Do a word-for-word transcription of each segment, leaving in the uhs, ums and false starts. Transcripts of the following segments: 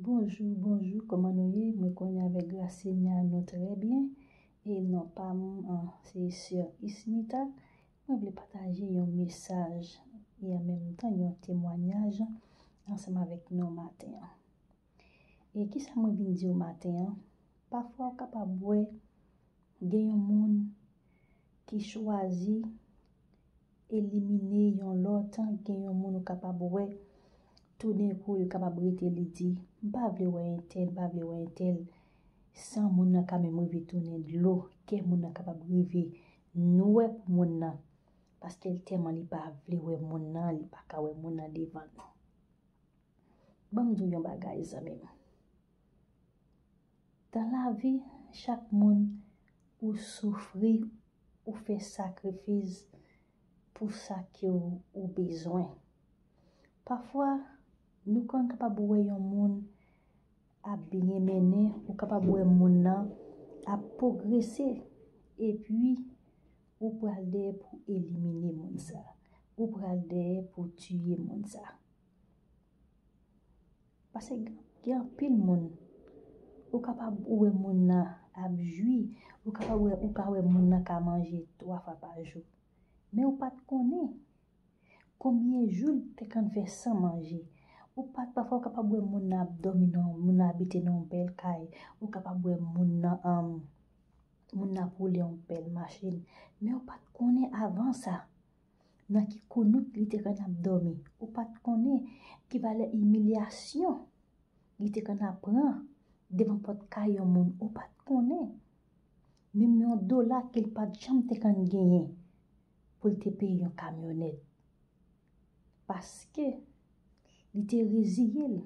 Bonjou, bonjou, kòman nou ye? Mwen konnen avèk gras Senyè a nou trè byen. E non pa m an, se Sè Ismita. Mwen vle pataje yon mesaj e an menm tan yon temwayaj ansanm avèk nou maten an. E kisa mwen vin di w maten an? Pafwa ou kapab wè gen yon moun ki chwazi elimine yon lòt, gen yon moun ou kapab wè, toudenkou li kapab rete, li di, "M pa vle wè entèl, m pa vle wè entèl." San moun nan ka menm rive tounen dlo, kè moun nan kapab rive nwè pou moun nan, paske l tèlman li pa vle wè moun nan, li pa ka wè moun nan devan l. Ban m di w yon bagay, zanmi m. Dan lavi, chak moun ou soufri, ou fè sakrifis pou sa ke w, ou bezwen. Pafwa, nou konn kapab wè yon moun ap byen mennen, ou kapab wè moun nan ap pwogrese, epi ou pral dèyè pou elimine moun sa. Ou pral dèyè pou tiye moun sa. Paske gen, gen anpil moun, ou kapab wè moun nan ap jwi, ou kapab wè, ou ka wè moun nan ka manje twa fwa pa jou. Men ou pa t konnen konbyen jou l te konn fè san manje. Ou pa t, pafwa ou kapab wè moun nan ap dòmi nan, moun nan abite nan yon bèl kay, ou kapab wè moun nan, um, moun nan ap woule yon bèl machin. Men ou pa t konnen avan sa nan ki kounouk li te konn ap dòmi. Ou pa t konnen ki valè imilyasyon li te konn ap pran devan pòt kay yon moun. Ou pa t konnen menm yon dola ke l pa t janm te konn genyen pou l te peye yon kamyonèt. Paske li te reziye l,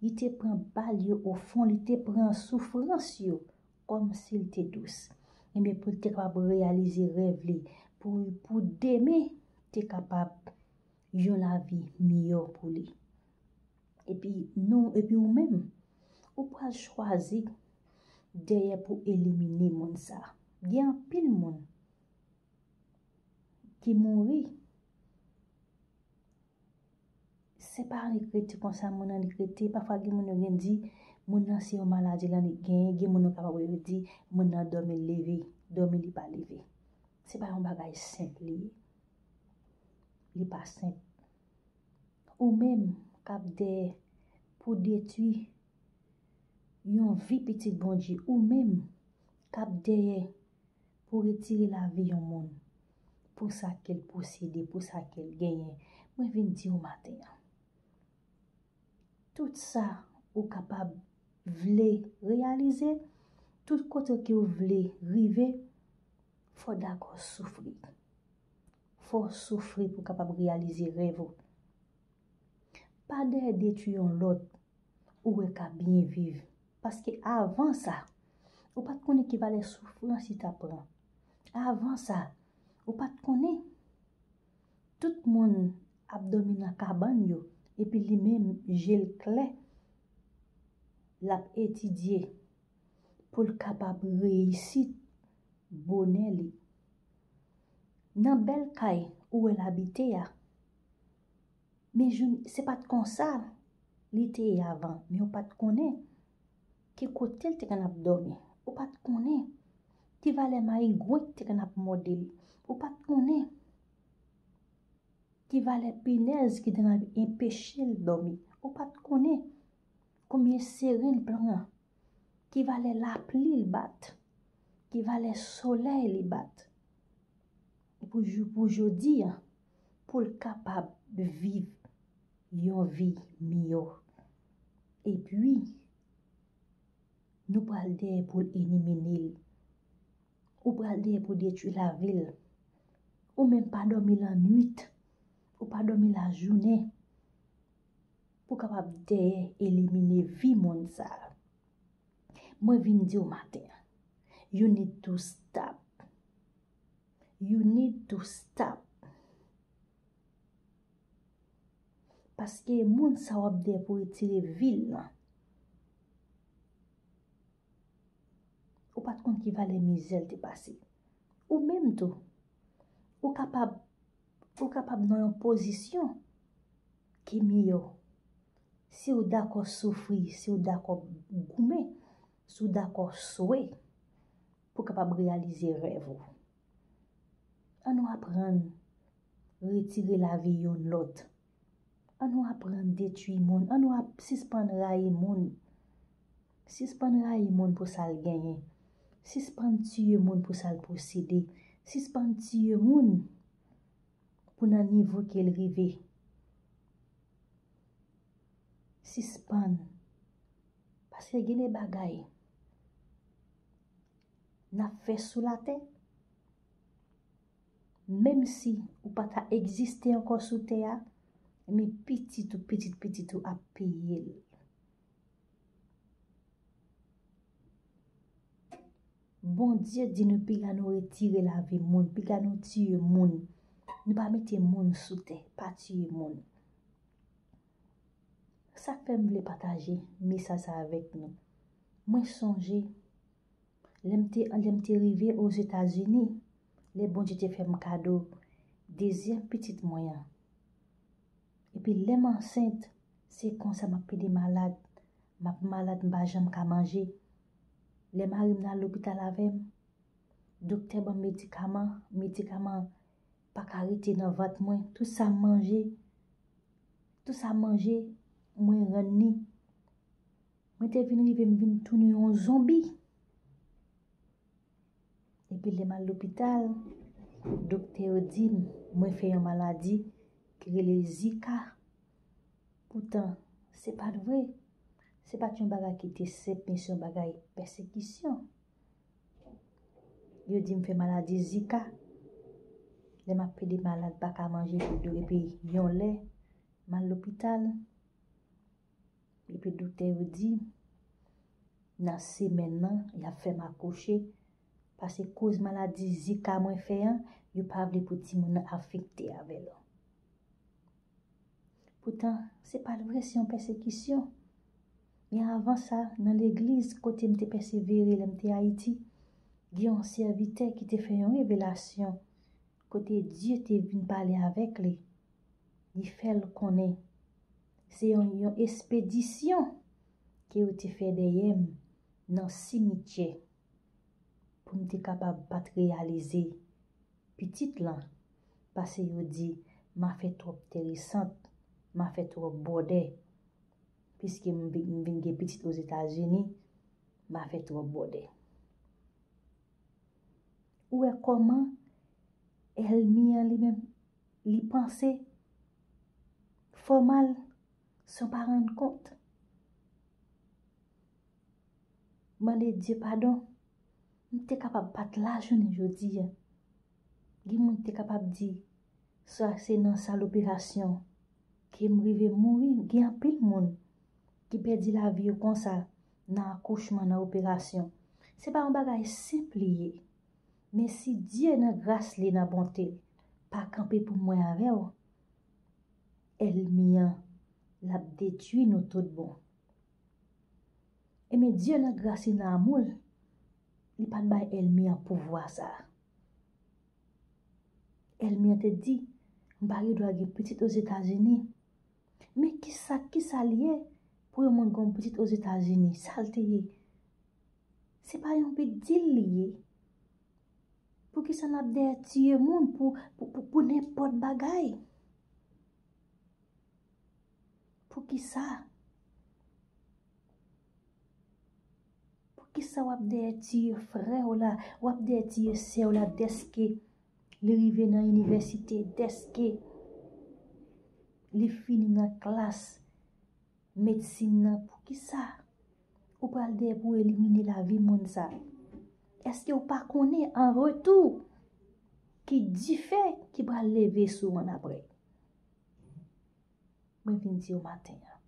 li te pran bal yo ofon, li te pran soufrans yo kòmsi l te dous. Ebyen, pou l te kapab reyalize rèv li, pou, pou demen te kapab yon lavi miyò pou li. Epi nou, epi ou menm, ou pral chwazi dèyè pou elimine moun sa. Gen anpil moun ki mouri. Se pa li k rete konsa, moun nan li k rete. Pafwa gen moun yo gen di, moun nan se yon maladi lan li genyen, gen moun yo kapab yo di, moun nan dòmi l leve, dòmi li pa leve. Se pa yon bagay senp li ye. Li pa senp. Ou menm k ap dèyè pou detwi yon vi pitit Bondye, ou menm k ap dèyè pou retire lavi yon moun, pou sa ke l posede, pou sa ke l genyen. Mwen vin di w maten an, tout sa ou kapab vle reyalize, tout kote ke w vle rive, fò w dakò soufri. Fò w soufri pou w kapab reyalize rèv ou. Pa dèyè detwi yon lòt ou wè k ap byen viv. Paske avan sa, ou pa t konnen ki valè soufrans li t ap pran. Avan sa, ou pa t konnen tout moun ap dòmi nan kabann yo, epi li menm, je l klè, l ap etidye pou l kapab reyisit bonè li. Nan bèl kay ou wè l abite a, men jou, se pa t konsa li te ye avan, men ou pa t konnen ki kote l te konn ap dòmi. Ou pa t konnen ki valè mayigwen ki te konn ap mòde l. Ou pa t konnen ki valè pinèz ki te konn ap enpeche l dòmi. Ou pa t konnen konbyen seren l pran, ki valè lapli l bat, ki valè solèy li bat. Pou jou, pou jodi a, pou l kapab viv yon vi miyò. Epi, nou pral dèyè pou l elimine l. Ou pral dèyè pou detwi lavi l. Ou menm pa dòmi lannwit. Ou pa dòmi lajounen. Pou kapab dèyè elimine vi moun sa a. Mwen vin di w maten an, you need to stop. You need to stop. Paske moun sa w ap dèyè pou retire vi l lan, ou pa t konn ki valè mizè l te pase. Ou menm tou, ou kapab, ou kapab nan yon pozisyon ki miyò. Si w dakò soufri, si w dakò goumen, si w dakò swe pou w kapab reyalize rèv ou. Ann nou aprann retire lavi youn lòt. Ann nou aprann detwi moun. Ann nou ap-, sispann rayi moun. Sispann rayi moun pou sa l genyen. Sispann tiye moun pou sa l posede. Sispann tiye moun pou nan nivo ke l rive. Sispann. Paske gen de bagay n ap fè sou latè, menm si ou pa ta egziste ankò sou tè a, men pitit ou, pitit pitit ou ap peye l. Bondye di nou piga nou retire lavi moun, piga nou tiye moun. Nou pa mete moun sou tè, pa tiye moun. Sa k fè m vle pataje mesaj sa avèk nou. Mwen sonje, lè m te, lè m te rive Ozetazini, lè Bondye te fè m kado dezyèm pitit mwen an. Epi lè m ansent, se konsa m ap pede malad. M ap malad, m pa janm ka manje. Lè mari m nan al lopital avè m, doktè ban m medikaman, medikaman pa ka rete nan vant mwen. Tout sa m manje, tout sa m manje, mwen rann li. Mwen te vin rive, m vin tounen yon zonbi. Epi lè m al lopital, doktè yo di m mwen fè yon maladi ki rele Zika. Poutan, se pa t vre. Se pa t yon bagay ki te senp, men se yon bagay pèsekisyon. Yo di m fè maladi Zika. Lè m ap pede malad, pa ka manje, epi yon lè, m al lopital. Epi doktè yo di, nan semèn nan, y ap fè m akouche, paske koz maladi Zika mwen fè an, yo pa vle pou timoun nan afekte avè l. Poutan, se pa t vre, se yon pèsekisyon. Men avan sa, nan legliz kote m te pèsevere lè m te Ayiti, gen yon sèvitè ki te fè yon revelasyon kote Dye te vin pale avèk li. Li fè l konnen se yon, yon espedisyon ke yo te fè dèyè m nan simityè pou m te kapab pa t reyalize pitit lan, paske yo di m a fè twòp tèresant, m a fè twòp bòdè, piske m vin, m vin gen pitit Ozetazini, m a fè twòp bòdè. Ou wè kòman ènmi an li menm, li panse fè w mal san w pa rann kont? Mande Dye padon. M te kapab pa t la jounen jodi a. Gen moun ki te kapab di, sa se nan sal operasyon ke m rive mouri. Gen anpil moun ki pèdi lavi yo konsa nan akouchman, nan operasyon. Se pa yon bagay senp li ye. Men si Dye nan gras li, nan bonte l, pa kanpe pou mwen avè w, ènmi an, l ap detwi nou tout bon. Ebyen, Dye nan gras li, nan amou l, li pa t bay ènmi an pouvwa sa a. Ènmi an te di, m pa gen dwa gen pitit Ozetazini. Men kisa, kisa l ye pou yon moun gen yon pitit Ozetazini? Sa l te ye? Se pa yon big deal li ye. Poukisa n ap dèyè tiye moun pou, pou, pou, pou nenpòt bagay? Poukisa? Poukisa w ap dèyè tiye frè w la, w ap dèyè tiye sè w la dèske li rive nan inivèsite, dèske li fini nan klas medsin nan? Poukisa ou pral dèyè pou elimine lavi moun sa? Èske w pa konnen an retou ki dife ki pral leve sou w annapre? Mwen vin di w maten an,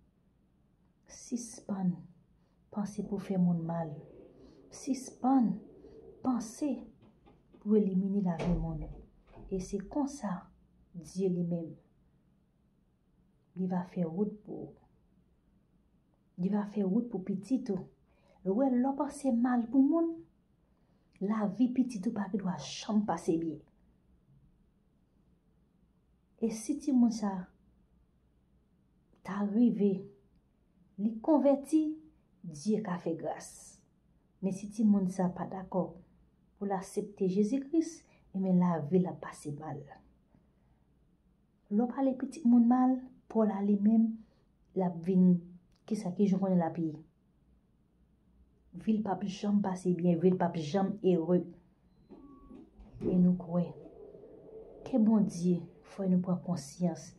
sispann panse pou fè moun mal. Sispann panse pou elimine lavi moun. E se konsa Dye li menm, li va fè wout pou ou. Li va fè wout pou pitit ou. Ou wè, lè w panse mal pou moun, lavi pitit ou pa gen dwa janm pase byen. E si timoun sa ta rive li konvèti, Dye ka fè gras. Men si timoun sa pa dakò pou l aksepte Jezi Kris, ebyen lavi l ap pase mal. Lè w pale pitit moun mal, pa w la li menm, l ap vin, kisa, ki jan w konnen l ap ye? Vi l p ap janm pase byen, vi l p ap janm ere. E nou kwè. Ke Bondye fè nou pran konsyans.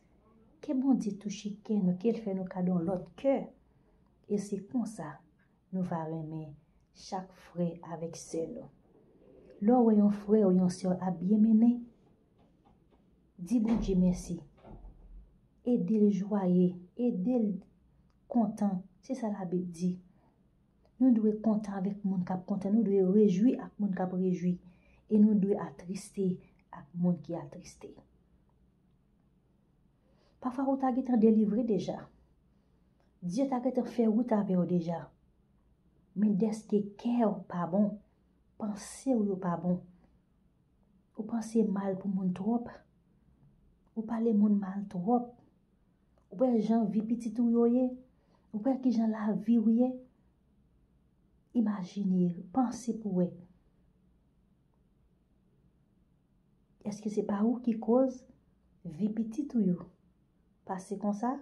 Ke Bondye touche kè nou, ke l fè nou kado yon lòt kè. E se konsa nou va renmen chak frè avèk sè nou. Lè w wè yon frè ou yon sè ap byen mennen, di Bondye mèsi. Ede l jwaye, ede l kontan. Se sa Labib di. Nou dwe kontan avèk moun k ap kontan, nou dwe rejwi ak moun k ap rejwi, e nou dwe atriste ak moun ki atriste. Pafwa ou ta gentan delivre deja. Dye ta gentan fè wout avè w deja. Men dèske kè w pa bon, panse w yo pa bon, ou panse mal pou moun twòp, ou pale moun mal twòp, ou wè jan vi pitit ou yo ye, ou wè kijan lavi w ye, imajine, panse pou wè. Èske se pa ou ki koz vi pitit ou yo pase konsa?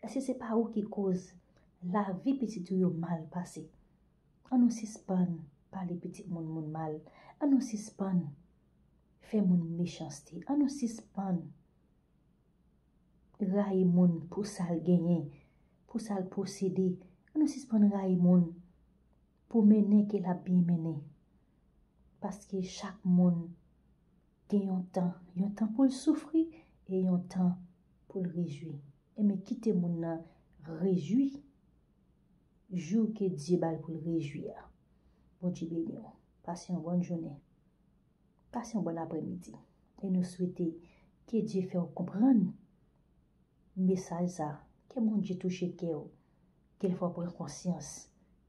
Èske se pa ou ki koz lavi pitit ou yo mal pase? An nou sispann pale pitit moun moun mal. An nou sispann fè moun mechanste. An nou sispann rayi moun pou sa l genyen, pou sa l posede. An nou sispann rayi moun pou mennen ke l ap byen mennen. Paske chak moun gen yon tan, yon tan pou l soufri e yon tan pou l rejwi. Enben kite moun nan rejwi jou ke Dye ba l pou l rejwi a. Bondye beni w. Pase yon bòn jounen. Pase yon bòn aprèmidi. E nou swete ke Dye fè w konprann mesaj sa. Ke Bondye touche kè w. Ke l fè w pran konsyans.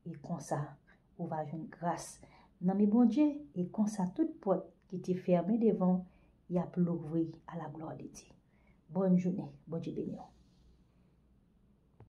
E konsa, ou va jwenn gras nan men Bondye. E konsa, tout pòt ki te fèmen devan w, y ap louvri a la glwa de Dye. Bòn jounen. Bondye beni w.